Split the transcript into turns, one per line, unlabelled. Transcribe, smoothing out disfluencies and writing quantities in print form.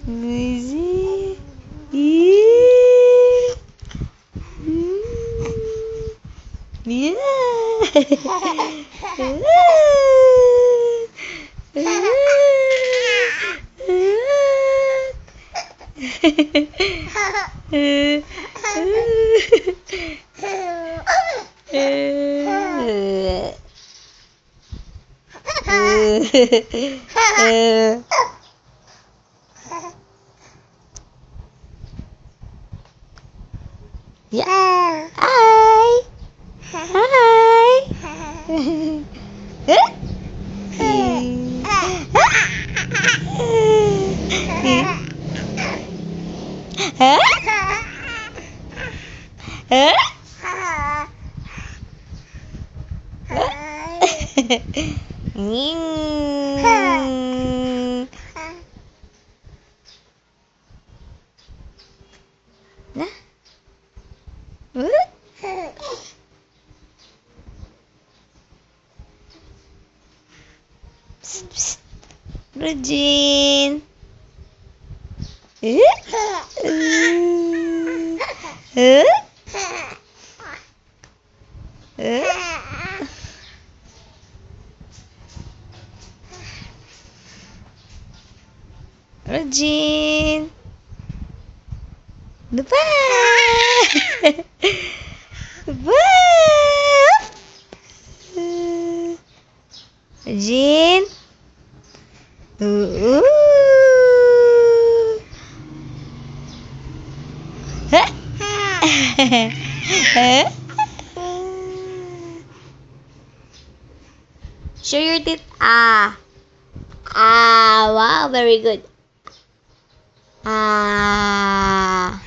Easy. Yeah. Yeah. Hi. Hi. Huh? Huh? Mm. Na? Huh? Psst, psst. Regine. Eh? Eh? Eh? Regine. Bye. Bye. Regine. Ooh. Huh? Huh? Show your teeth. Ah. Ah, wow, very good. Ah.